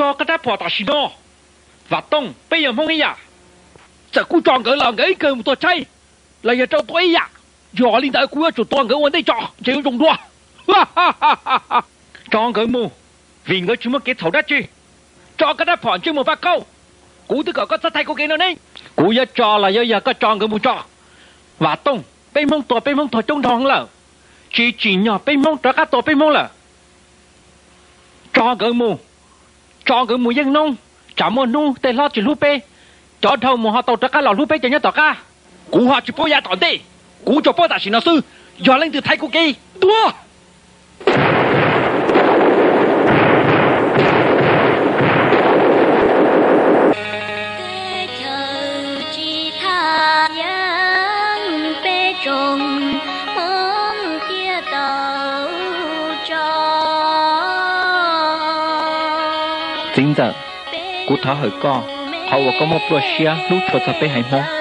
Tso koj rab phom tam sim no. Vam Tooj, peb yog Hmoob ib yam. Txawm kuv tso nkawd los nkawd ib kawg mus tua tshaib, los yog rau tua ib yam. Yog li ntawd kuv yuav tsum tua nkawd ua ntej tso, ntshe yuav zoo dua. Tso nkawd mus, vim nkawd tsis muaj kev txhaum dab tsi. Tso koj rab phom ntsej muag Vaj Kaub, kuv twb kom koj txhob thaij kuv kev no ne. Kuv yuav tso los yuav yog koj tso nkawd mus tso. Vam Tooj, peb Hmoob tua peb Hmoob txog coob nrho lawm, tsis tsim nyog peb Hmoob rov qab tua peb Hmoob lawm. Tso nkawd mus, tso nkawd mus yeej noob, tsam muaj hnub tej hlob tsis hlub peb, cov dhau mus ho tau rov qab los hlub peb cov nyob tom qab. Kuv ho tsis paub yav tom ntej, kuv tsuas paub tam sim no xwb, yog leej twg thaiv kuv kev, tua! Txiv ntxawm, kuv thov hawm koj, qhov uas koj muaj pluaj siab hlub tshua txog peb haiv Hmoob.